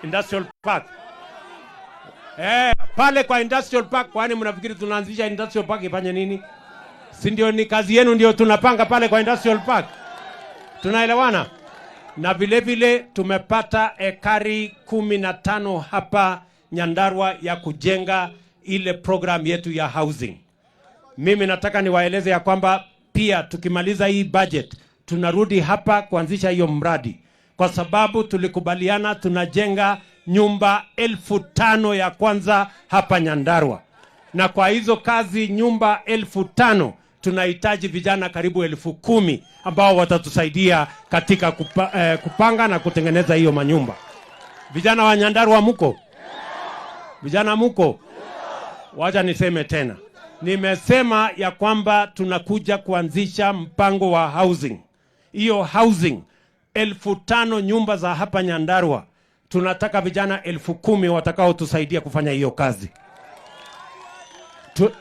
Industrial Park. Eh, pale kwa Industrial Park, kwani mnafikiri tunaanzisha Industrial Park ifanye nini? Si ndio ni kazi yenu ndio tunapanga pale kwa Industrial Park? Tunaelewana? Na vile vile tumepata ekari 15 hapa Nyandarua ya kujenga ile program yetu ya housing. Mimi nataka niwaeleze ya kwamba pia tukimaliza hii budget tunarudi hapa kuanzisha hiyo mradi, kwa sababu tulikubaliana tunajenga nyumba 5,000 ya kwanza hapa Nyandarua, na kwa hizo kazi nyumba 5,000 tunahitaji vijana karibu 10,000 ambao watatusaidia katika kupanga na kutengeneza hiyo manyumba. Vijana wa Nyandarua muko? Vijana muko? Wacha niseme tena, nimesema ya kwamba tunakuja kuanzisha mpango wa housing. Hiyo housing 5,000 nyumba za hapa Nyandarua, tunataka vijana 10,000 watakaotusaidia kufanya hiyo kazi.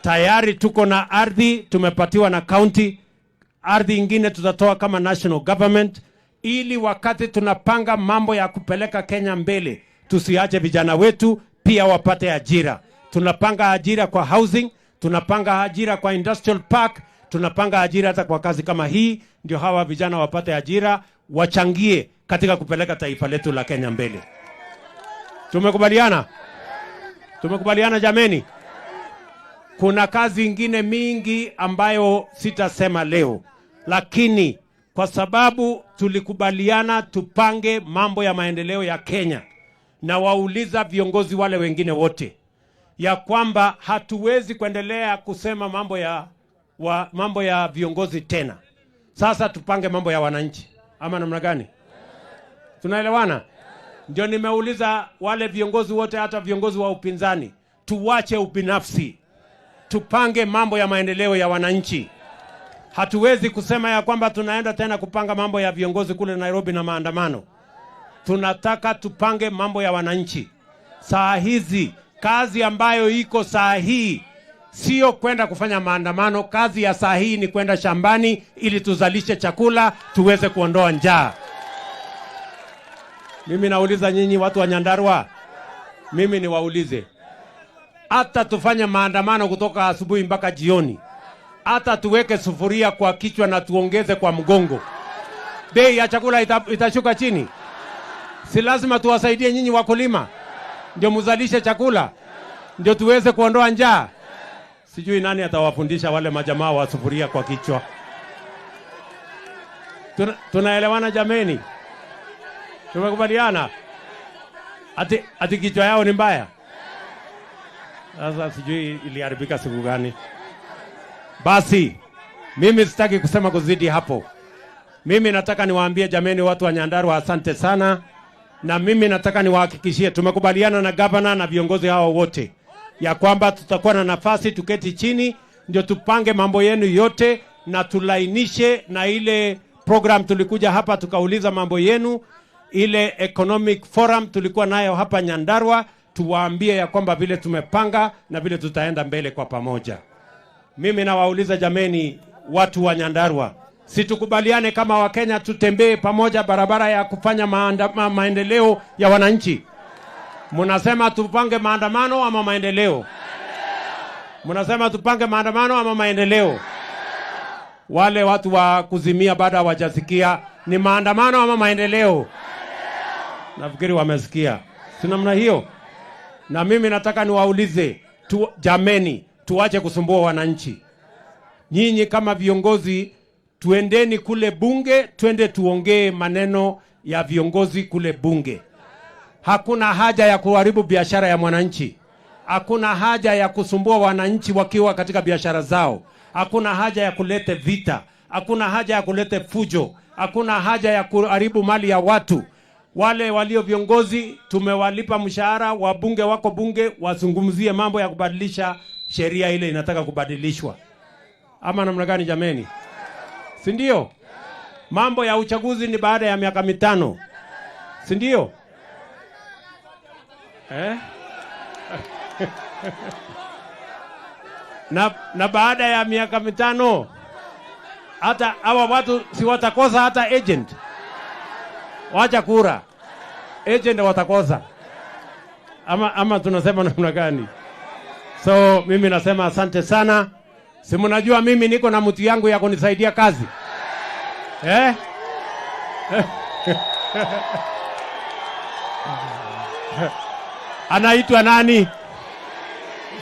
Tayari tuko na ardhi tumepatiwa na county, ardhi ingine tutatoa kama national government, ili wakati tunapanga mambo ya kupeleka Kenya mbele, tusiache vijana wetu pia wapate ajira. Tunapanga ajira kwa housing, tunapanga ajira kwa industrial park, tunapanga ajira hata kwa kazi kama hii, ndio hawa vijana wapate ajira, wachangie katika kupeleka taifa letu la Kenya mbele. Tumekubaliana? Tumekubaliana jameni? Kuna kazi ingine mingi ambayo sitasema leo, lakini kwa sababu tulikubaliana tupange mambo ya maendeleo ya Kenya, na wauliza viongozi wale wengine wote ya kwamba hatuwezi kuendelea kusema mambo ya viongozi tena. Sasa tupange mambo ya wananchi, ama namna gani? Tunaelewana? Ndio nimeuliza wale viongozi wote, hata viongozi wa upinzani, tuwache ubinafsi, tupange mambo ya maendeleo ya wananchi. Hatuwezi kusema ya kwamba tunaenda tena kupanga mambo ya viongozi kule Nairobi na maandamano. Tunataka tupange mambo ya wananchi. Saa hizi kazi ambayo iko saa hii sio kwenda kufanya maandamano. Kazi ya saa hii ni kwenda shambani ili tuzalishe chakula tuweze kuondoa njaa. Mimi nauliza nyinyi watu wa Nyandarua, mimi niwaulize, hata tufanye maandamano kutoka asubuhi mpaka jioni, hata tuweke sufuria kwa kichwa na tuongeze kwa mgongo, bei ya chakula itashuka chini? Si lazima tuwasaidie nyinyi wakulima ndio muzalishe chakula ndio tuweze kuondoa njaa? Sijui nani atawafundisha wale majamaa wa sufuria kwa kichwa. Tunaelewana jameni? Tumekubaliana ati kichwa yao ni mbaya? Sasa sijui iliharibika siku gani. Basi mimi sitaki kusema kuzidi hapo. Mimi nataka niwaambie jameni, watu wa Nyandarua, asante sana, na mimi nataka niwahakikishie, tumekubaliana na gavana na viongozi hao wote ya kwamba tutakuwa na nafasi tuketi chini ndio tupange mambo yenu yote na tulainishe na ile program tulikuja hapa tukauliza mambo yenu, ile economic forum tulikuwa nayo hapa Nyandarua, tuwaambie ya kwamba vile tumepanga na vile tutaenda mbele kwa pamoja. Mimi nawauliza jameni, watu wa Nyandarua, si tukubaliane kama Wakenya tutembee pamoja barabara ya kufanya maendeleo ya wananchi? Mnasema tupange maandamano ama maendeleo? Mnasema tupange maandamano ama maendeleo? Wale watu wa kuzimia bado hawajasikia ni maandamano ama maendeleo? Nafikiri wamesikia, si namna hiyo? Na mimi nataka niwaulize tu, jameni, tuache kusumbua wananchi. Nyinyi kama viongozi, tuendeni kule bunge, twende tuongee maneno ya viongozi kule bunge. Hakuna haja ya kuharibu biashara ya mwananchi. Hakuna haja ya kusumbua wananchi wakiwa katika biashara zao. Hakuna haja ya kulete vita. Hakuna haja ya kulete fujo. Hakuna haja ya kuharibu mali ya watu. Wale walio viongozi tumewalipa mshahara, wabunge wako bunge wazungumzie mambo ya kubadilisha sheria ile inataka kubadilishwa, ama namna gani jameni? Si ndio? Mambo ya uchaguzi ni baada ya miaka 5, si ndio? Eh? Na baada ya miaka 5 hata hawa watu si watakosa hata agent. Wacha kura. Agent watakosa. Ama tunasema namna gani? So mimi nasema asante sana. Si mnajua mimi niko na mtu yangu ya kunisaidia kazi, eh? Anaitwa nani?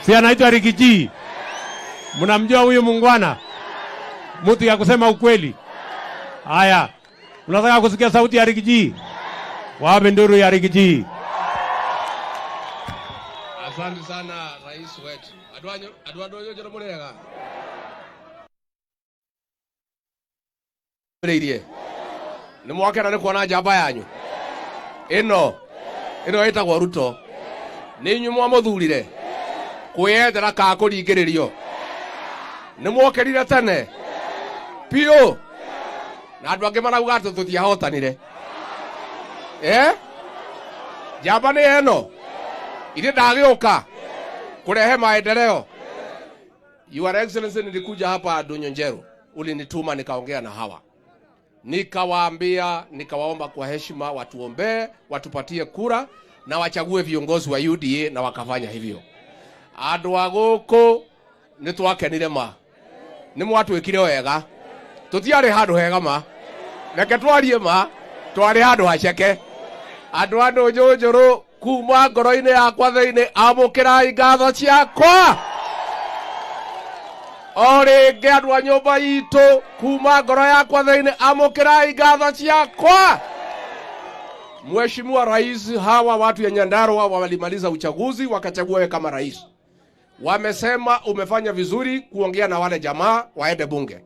Si anaitwa Riggy G. Mnamjua huyu mungwana? Mtu ya kusema ukweli. Haya, mnataka kusikia sauti ya Riggy G? Wapi nduru ya Riggy G? Asante sana rais wetu. Andũ a Ndũnyũ mũrĩega? Rĩirie. Nĩ mwakena nĩ kuona njamba yanyu. Ĩno ĩno ĩtagwo Ruto. Nĩ inyuĩ mwamũthurire kwĩyethera ka kũringĩrĩrio. Nĩ mwokĩrire tene biũ, na andũ angĩ marauga atĩ tũtiahotanire. Eh? Njamba nĩ ĩno. Ithe ndagĩũka kurehe maendeleo. Your Excellency, nilikuja hapa Ndunyu Njeru, ulinituma nikaongea na hawa, nikawaambia, nikawaomba kwa heshima watuombee, watupatie kura na wachague viongozi wa UDA, na wakafanya hivyo. Andũ a gũkũ nĩ twakenire ma, nĩ mwatwĩkire wega, tũtiarĩ handũ hega ma, reke twarie ma, twarĩ handũ haceke. Andũ a Ndũnyũ Njũrũ, kuma ngoro-inĩ yakwa thĩinĩ, amũkĩrai ngatho ciakwa. O rĩngĩ andũ a nyũmba itũ, kuma ngoro yakwa thĩinĩ, amũkĩrai ngatho ciakwa. Mheshimiwa Rais, hawa watu ya Nyandarua walimaliza uchaguzi wakachagua wewe kama rais. Wamesema umefanya vizuri kuongea na wale jamaa waende bunge,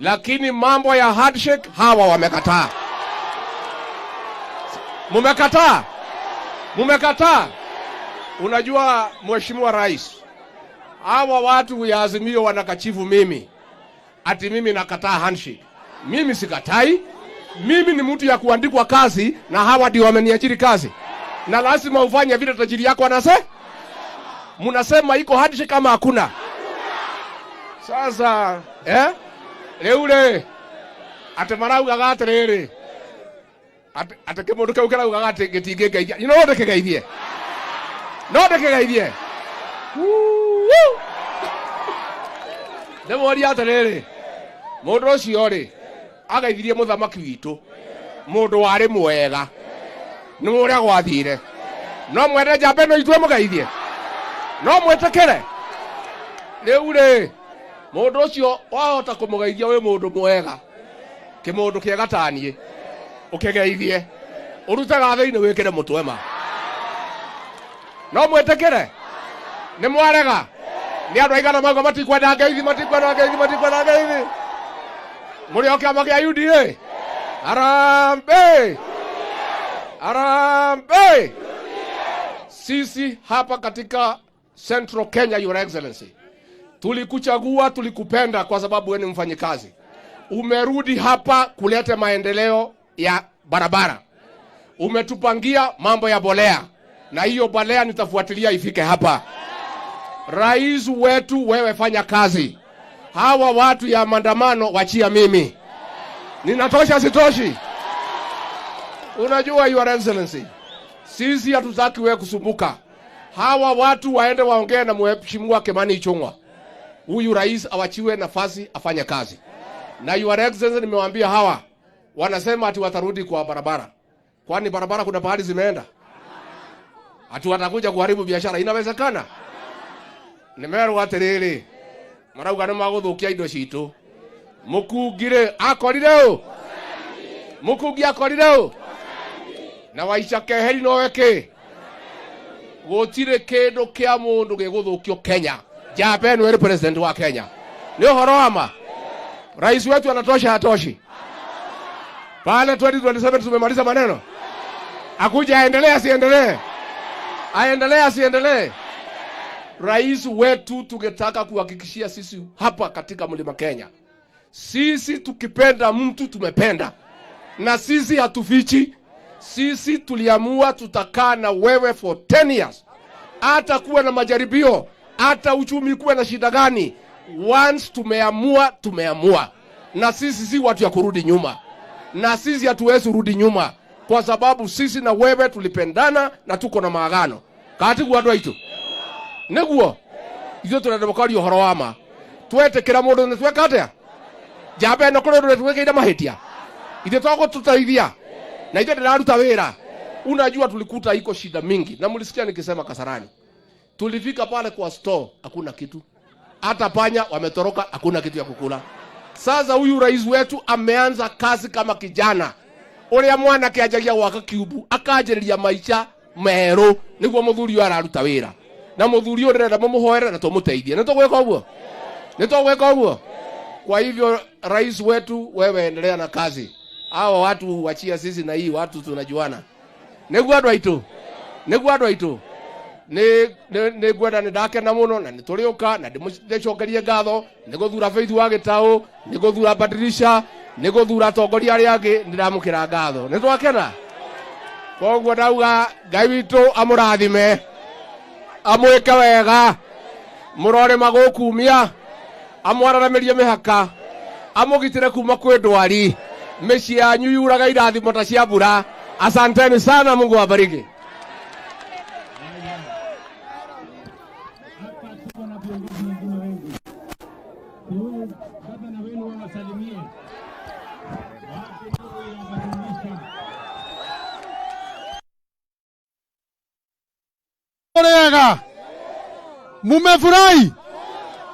lakini mambo ya handshake hawa wamekataa. Mumekataa, mumekataa. Unajua Mheshimiwa Rais, hawa watu ya Azimio wanakachifu mimi ati mimi nakataa handshake. Mimi sikatai. Mimi ni mtu ya kuandikwa kazi na hawa ndio wameniajiri kazi, na lazima ufanye vile tajiri yako anase. Mnasema iko handshake kama hakuna? Sasa rĩu rĩ atĩ maraugaga atĩrĩrĩ atĩ kĩmũndũ kĩu kĩraugaga atĩ gĩtingĩngeithia, no ndĩkĩgeithie, no ndĩkĩgeithie. Ndĩmũrie atĩrĩrĩ, mũndũ ũcio rĩ ageithirie mũthamaki witũ, mũndũ warĩ mwega, nĩ ũrĩa gwathire. No mwende njamba ĩno itue mũgeithie, no mwĩtĩkĩre? Rĩu rĩ mũndũ ũcio wahota kũmũgeithia wĩ mũndũ mwega, kĩmũndũ kĩega ta niĩ, ũkĩgeithie ũrute gathĩ-inĩ wĩkĩre mũtwe ma, no mwĩtĩkĩre? Nĩ mwarega? Nĩ andũ aigana mauga matikwenda ngeithi, matikwenda ngeithi, matikwenda ngeithi? Mũrĩ o kĩama kĩa UDA? Harambee! Harambee! Sisi hapa katika Central Kenya, Your Excellency, tulikuchagua, tulikupenda kwa sababu wewe ni mfanyikazi. Umerudi hapa kuleta maendeleo ya barabara. Umetupangia mambo ya bolea, na hiyo bolea nitafuatilia ifike hapa. Rais wetu, wewe fanya kazi. Hawa watu ya maandamano wachia mimi. Ninatosha sitoshi? Unajua Your Excellency, sisi hatutaki wewe kusumbuka. Hawa watu waende waongee na Mheshimiwa Kimani Ichung'wa. Huyu rais awachiwe nafasi afanye kazi. Na Your Excellency, nimewaambia hawa wanasema ati watarudi kwa barabara. Kwani barabara kuna pahali zimeenda? Ati watakuja kuharibu biashara, inawezekana? Nimerwo atiriri, marauga nĩ magũthũkia indo citũ. Mũkungi rĩ akorire ũ? Mũkungi akorire ũ? Na Waica Keheri nowe kĩ? Gũtirĩ kĩndũ kĩa mũndũ gĩgũthũkio Kenya. Njamba ĩno ĩrĩ president wa Kenya. Nĩ ũhoro wa ma? Rais wetu anatosha, hatoshi? Pale 2027 tumemaliza maneno. Akuja aendelee asiendelee? Aendelee asiendelee? Rais wetu tungetaka kuhakikishia sisi hapa katika Mlima Kenya, sisi tukipenda mtu tumependa, na sisi hatufichi. Sisi tuliamua tutakaa na wewe for 10 years, hata kuwe na majaribio, hata uchumi kuwe na shida gani. Once tumeamua, tumeamua, na sisi si watu ya kurudi nyuma, na sisi hatuwezi rudi nyuma, kwa sababu sisi na wewe tulipendana na tuko na maagano. Katiguo andũ aitũ? Nĩguo ithuĩ tũrenda mũkaria ũhoro wa ma. Twetĩkĩra mũndũ nĩ tweka atĩa? Njamba ĩno kũrĩ ũndũ twĩkĩire mahĩtia? Ithuĩ twagũtũteithia na ithuĩ ndĩraruta wĩra. Unajua tulikuta iko shida mingi, na mlisikia nikisema Kasarani. Tulifika pale kwa store hakuna kitu, hata panya wametoroka, hakuna kitu ya kukula. Sasa huyu rais wetu ameanza kazi kama kijana uria mwanake anjagia gwaka kiumbu akanjĩrĩria maica merũ nĩguo mũthuri ũyũ araruta wĩra na mũthuri ũyũ ndĩrenda mũmũhoere na tũmũteithie. Nĩ tũgwĩka ũguo? Nĩ tũgwĩka ũguo? Kwa hivyo rais wetu, wewe endelea na kazi, hawa watu wachia sisi na hii watu tunajuana. Nĩguo andũ aitũ, nĩguo andũ aitũ, nĩ ngwenda nĩ ndakena mũno na nĩ tũrĩũka na ndĩcokerie ngatho nĩ gũthura Faith wa Gĩtaũ, nĩ gũthura Badirisha, nĩ gũthura atongoria arĩa angĩ. Nĩ ndamũkĩra ngatho, nĩ twakena. Koguo ndauga Ngai witũ amũrathime, amwĩke wega, mũrore magũkumia, amwararamĩrie mĩhaka, amũgitĩre kuma kwĩ ndwari, mĩciĩ yanyu yuraga irathimo ta cia mbura. Asanteni sana, Mungu awabariki. Hapa tuko na viongozi wengine wengi. Huyu gavana wenu wawasalimie. Wapi ndugu ya Badilisha? Rega, mumefurahi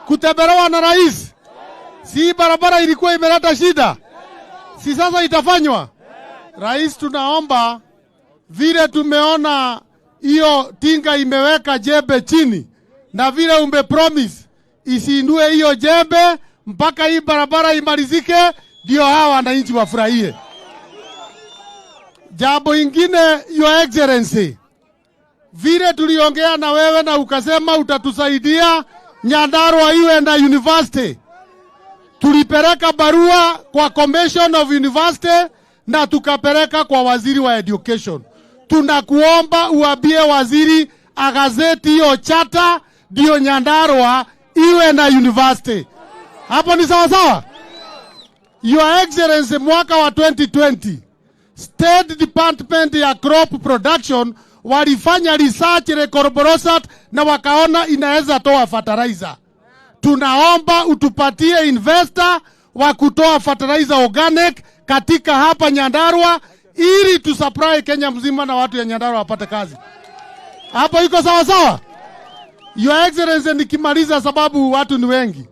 kutembelewa na rais? Si barabara ilikuwa imeleta shida, si sasa itafanywa? Rais, tunaomba vile tumeona hiyo tinga imeweka jembe chini na vile umepromise isiindue hiyo jembe mpaka hii barabara imalizike, ndio hawa wananchi wafurahie. Jambo ingine, Your Excellency, vile tuliongea na wewe na ukasema utatusaidia Nyandarua iwe na university, tulipeleka barua kwa Commission of University na tukapeleka kwa waziri wa education. Tunakuomba uambie waziri agazeti hiyo charter ndio Nyandarua iwe na university. Hapo ni sawa sawa? Your Excellency, mwaka wa 2020 State Department ya Crop Production walifanya research Lekoroborosat na wakaona inaweza toa fertilizer. Tunaomba utupatie investor wa kutoa fertilizer organic katika hapa Nyandarua ili tusupply Kenya mzima na watu ya Nyandarua wapate kazi. Hapo iko sawa sawa? Your Excellency, nikimaliza sababu watu ni wengi.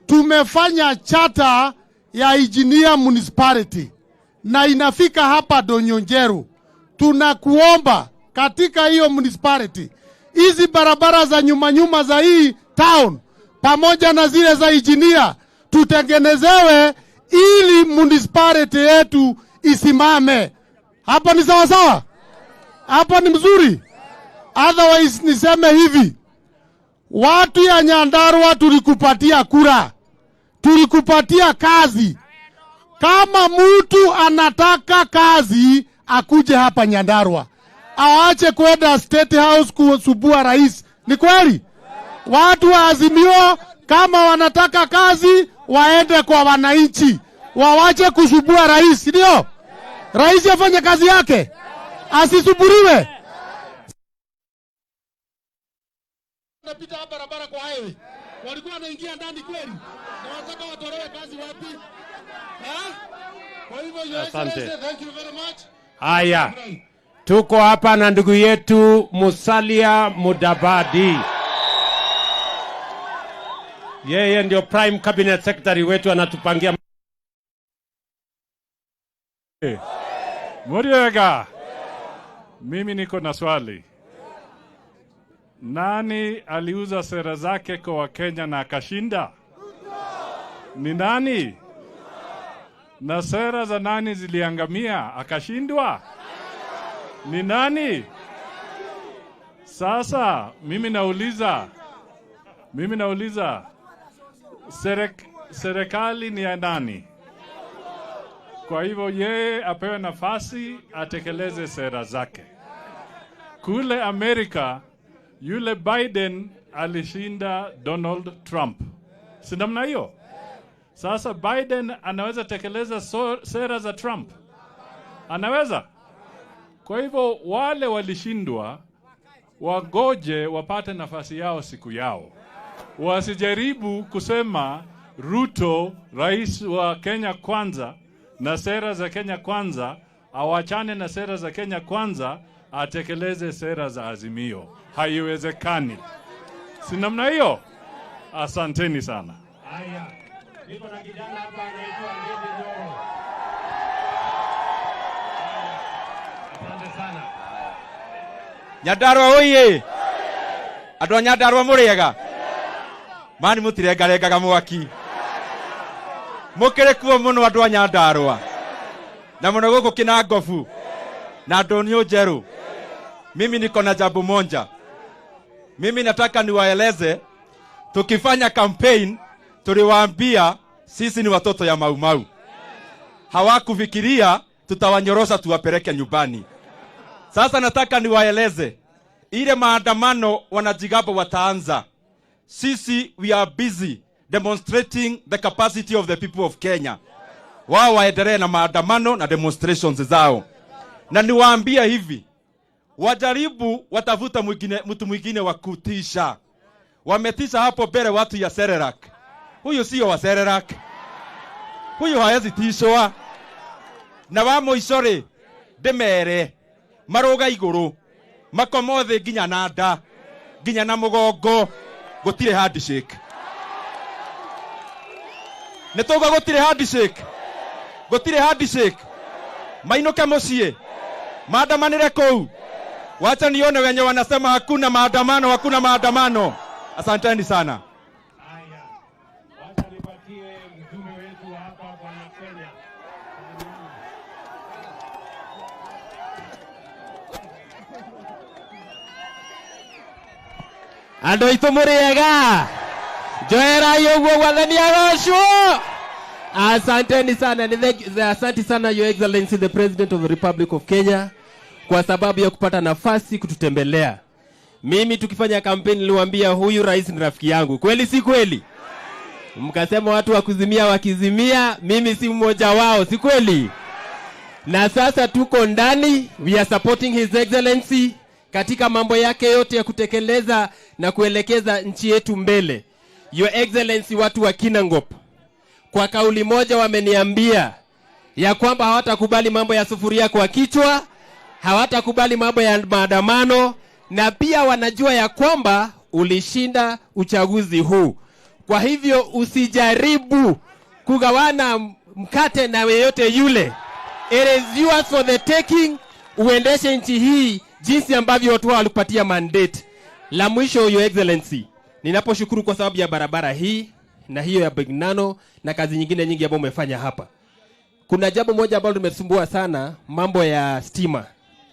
Tumefanya charter ya Engineer Municipality na inafika hapa Donyonjeru. Tunakuomba katika hiyo municipality, hizi barabara za nyuma nyuma za hii town pamoja na zile za engineer tutengenezewe ili municipality yetu isimame. Hapa ni sawa sawa? Hapa ni mzuri? Otherwise niseme hivi, watu ya Nyandarua tulikupatia kura, tulikupatia kazi. Kama mtu anataka kazi akuje hapa Nyandarua, aache kwenda State House kusumbua rais. Ni kweli? Watu wa Azimio kama wanataka kazi waende kwa wananchi, wawache kusumbua rais, ndio? Rais afanye kazi yake, asisumbuliwe. Napita hapa barabara kwa highway, walikuwa wanaingia ndani kweli, na wanataka watolewe kazi wapi? Ha? Kwa hivyo, Your Asante. Excellency, thank you very much. Haya, tuko hapa na ndugu yetu Musalia Mudavadi. Yeye ndio Prime Cabinet Secretary wetu, anatupangia. Muriega, mimi niko na swali. Nani aliuza sera zake kwa Wakenya na akashinda? Ni nani? Na sera za nani ziliangamia akashindwa? Ni nani? Sasa mimi nauliza serikali ni ya nani? Kwa hivyo yeye apewe nafasi atekeleze sera zake. Kule Amerika yule Biden alishinda Donald Trump, si namna hiyo? Sasa Biden anaweza tekeleza sera za Trump? Anaweza? Kwa hivyo wale walishindwa Wagoje wapate nafasi yao siku yao, wasijaribu kusema Ruto, rais wa Kenya Kwanza na sera za Kenya Kwanza, awachane na sera za Kenya Kwanza, atekeleze sera za Azimio. Haiwezekani, si namna hiyo? Asanteni sana. Haya, niko na kijana hapa anaitwa Ndindi Nyoro. Asante sana. Nyandarua oye! Andũ a Nyandarua mũrĩega? Mani mũtirengarengaga mwaki. Mũkĩrĩ kuo mũno andũ a Nyandarua. Na mũno gũkũ Kinangofu na Ndũnyũ Njerũ. Mimi niko na jambo moja. Mimi nataka niwaeleze, tukifanya campaign tuliwaambia sisi ni watoto ya Maumau. Hawakufikiria tutawanyorosha tuwapeleke nyumbani. Sasa nataka niwaeleze ile maandamano wanajigamba wataanza. Sisi we are busy demonstrating the capacity of the people of Kenya. Wao waendelee na maandamano na demonstrations zao. Na niwaambia hivi, wajaribu watafuta mwingine, mtu mwingine wa kutisha. Wametisha hapo mbele watu ya Serelak. Huyu sio wa Serelak. Huyu hawezi tishwa. Na wa mũico rĩ, ndĩmere marũga igũrũ makomo thĩ nginya na nda nginya na mũgongo, gũtirĩ handshake. Nĩ tũgua gũtirĩ handshake, gũtirĩ handshake. Mainũke mũciĩ maandamanĩre kũu. Wacha nione wenye wanasema hakuna maandamano, hakuna maandamano. Asanteni sana. Haya, wacha nipatie mjumbe wetu wa hapa Bwana Kenya. Andũ aitũ mũrĩega, njoerai ũguo gwathani agocwo. Asanteni sana. Asante sana, Your Excellency the President of the Republic of Kenya, kwa sababu ya kupata nafasi kututembelea. Mimi tukifanya kampeni niliwaambia huyu rais ni rafiki yangu. Kweli si kweli? Mkasema watu wa kuzimia wakizimia, mimi si mmoja wao, si kweli? Na sasa tuko ndani, we are supporting His Excellency katika mambo yake yote ya kutekeleza na kuelekeza nchi yetu mbele. Your Excellency, watu wa Kinangop kwa kauli moja wameniambia ya kwamba hawatakubali mambo ya sufuria kwa kichwa, hawatakubali mambo ya maandamano, na pia wanajua ya kwamba ulishinda uchaguzi huu. Kwa hivyo usijaribu kugawana mkate na yeyote yule. It is yours for the taking. Uendeshe nchi hii jinsi ambavyo watu walikupatia mandate. La mwisho, Your Excellency, ninaposhukuru kwa sababu ya barabara hii na hiyo ya Bignano na kazi nyingine nyingi ambayo umefanya hapa. Kuna jambo moja ambalo limesumbua sana, mambo ya stima.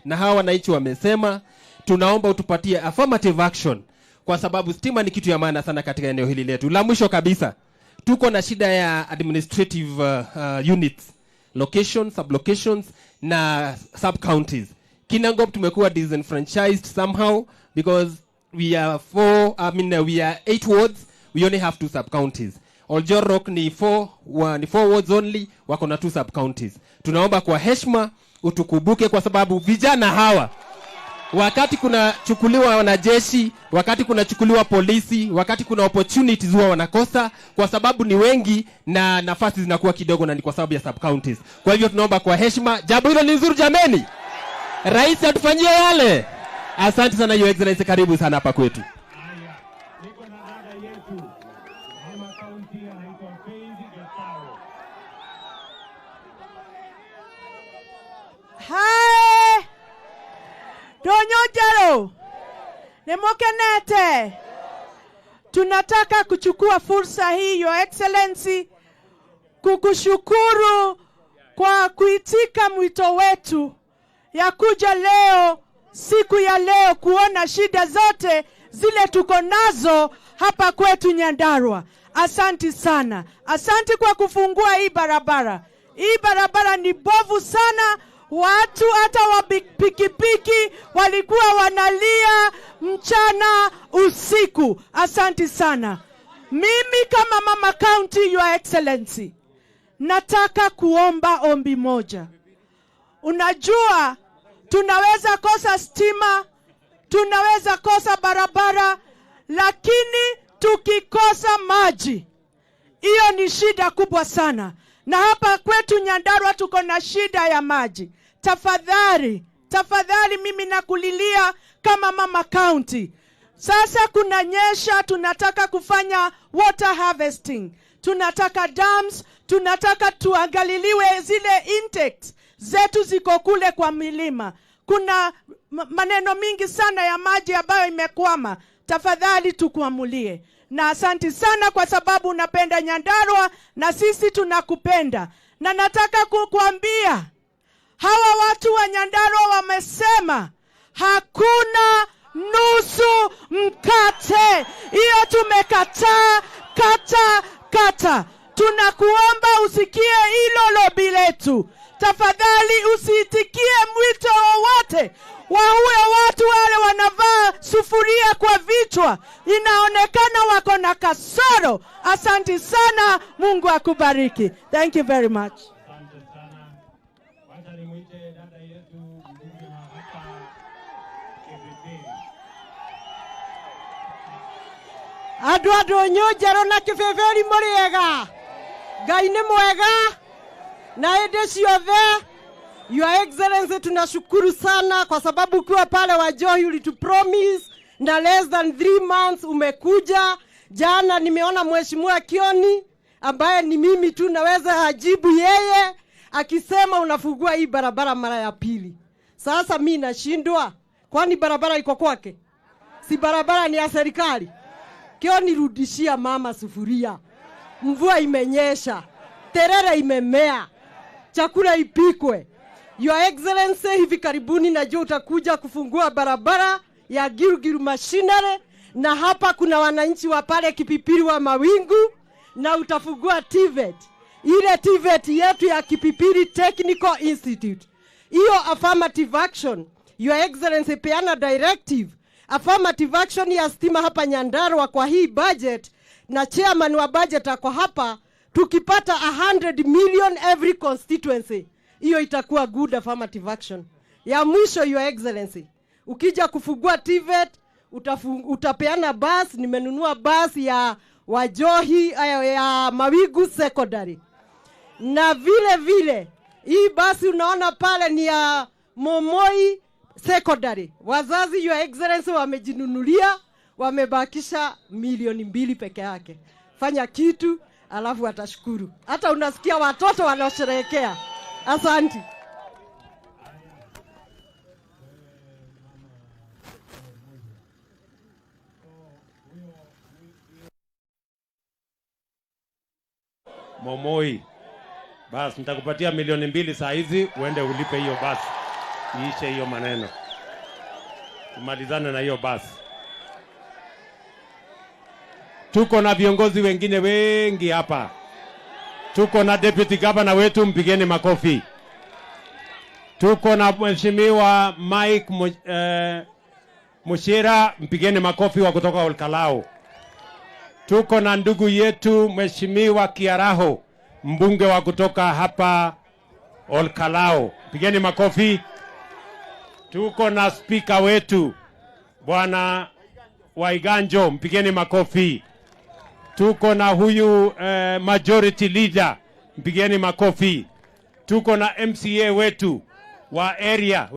Na hawa wananchi wamesema tunaomba utupatie affirmative action kwa sababu stima ni kitu ya maana sana katika eneo hili letu. La mwisho kabisa, tuko na shida ya administrative units, locations, sublocations na sub counties. Kinangop tumekuwa disenfranchised somehow because we are four, I mean, we are 8 wards, we only have 2 sub counties. Oljorok ni 4 wards only, wako na 2 sub counties. Tunaomba kwa heshima utukumbuke kwa sababu vijana hawa wakati kuna chukuliwa wanajeshi, wakati kuna chukuliwa polisi, wakati kuna opportunities huwa wanakosa kwa sababu ni wengi na nafasi zinakuwa kidogo, na ni kwa sababu ya sub counties. Kwa hivyo tunaomba kwa heshima, jambo hilo ni nzuri jameni. Rais atufanyie yale. Asante sana Your Excellency, karibu sana hapa kwetu. Haya, niko na dada yetu mama kaunti anaitwa Faith Gatao. Hai! Ndũnyũ Njerũ, nĩmũkenete? Tunataka kuchukua fursa hii, Your Excellency, kukushukuru kwa kuitika mwito wetu ya kuja leo, siku ya leo, kuona shida zote zile tuko nazo hapa kwetu Nyandarua. Asanti sana. Asanti kwa kufungua hii barabara. Hii barabara ni bovu sana. Watu hata wa pikipiki walikuwa wanalia mchana usiku. Asanti sana. Mimi kama Mama County, Your Excellency, nataka kuomba ombi moja. Unajua tunaweza kosa stima Tunaweza kosa barabara, lakini tukikosa maji, hiyo ni shida kubwa sana. Na hapa kwetu Nyandarua tuko na shida ya maji. Tafadhali, tafadhali, mimi nakulilia kama mama county. Sasa kunanyesha, tunataka kufanya water harvesting, tunataka dams, tunataka tuangaliliwe zile intakes zetu ziko kule kwa milima. Kuna maneno mingi sana ya maji ambayo imekwama. Tafadhali tukuamulie, na asanti sana kwa sababu unapenda Nyandarua na sisi tunakupenda, na nataka kukuambia hawa watu wa Nyandarua wamesema hakuna nusu mkate. Hiyo tumekataa kata kata. Tunakuomba usikie hilo lobby letu. Tafadhali usiitikie mwito wowote wa huyo watu wale wanavaa sufuria kwa vichwa, inaonekana wako na kasoro. Asanti sana, Mungu akubariki. Thank you very much. Asante sana. Wacha nimwite dada yetu mbunge wa hapa Kipipiri. Andå a ndå nyå njerå na kä bäbäri må rä ega. Ngai nä mwega na hĩndĩ ciothe. Your Excellency, tunashukuru sana kwa sababu ukiwa pale Wajohi ulitupromise na less than 3 months umekuja. Jana nimeona Mheshimiwa Kioni ambaye ni mimi tu naweza ajibu yeye akisema unafungua hii barabara mara ya pili. Sasa mi nashindwa, kwani barabara iko kwake? Si barabara ni ya serikali? Kioni, rudishia mama sufuria. Mvua imenyesha, terere imemea, chakula ipikwe. Your Excellency, hivi karibuni najua utakuja kufungua barabara ya Girugiru Machinery, na hapa kuna wananchi wa pale Kipipiri wa Mawingu, na utafungua TVET, ile TVET yetu ya Kipipiri Technical Institute. Hiyo affirmative action, Your Excellency, peana directive affirmative action ya stima hapa Nyandarua kwa hii budget, na chairman wa budget ako hapa. Tukipata 100 million every constituency, hiyo itakuwa good affirmative action. Ya mwisho, Your Excellency, ukija kufungua TVET utapeana bus. Nimenunua bus ya Wajohi ya Mawigu Secondary na vile vile hii basi unaona pale ni ya Momoi Secondary. Wazazi, Your Excellency, wamejinunulia, wamebakisha milioni 2 peke yake. Fanya kitu alafu watashukuru. Hata unasikia watoto wanaosherehekea. Asanti. Momoi. Basi nitakupatia milioni 2 saa hizi uende ulipe hiyo basi. Iishe hiyo maneno. Tumalizane na hiyo basi. Tuko na viongozi wengine wengi hapa. Tuko na deputy governor wetu, mpigeni makofi. Tuko na Mheshimiwa Mike Mushira, mpigeni makofi, wa kutoka Olkalou. Tuko na ndugu yetu Mheshimiwa Kiaraho, mbunge wa kutoka hapa Olkalou, pigeni makofi. Tuko na spika wetu Bwana Waiganjo, mpigeni makofi. Tuko na huyu majority leader, mpigeni makofi. Tuko na MCA wetu wa area.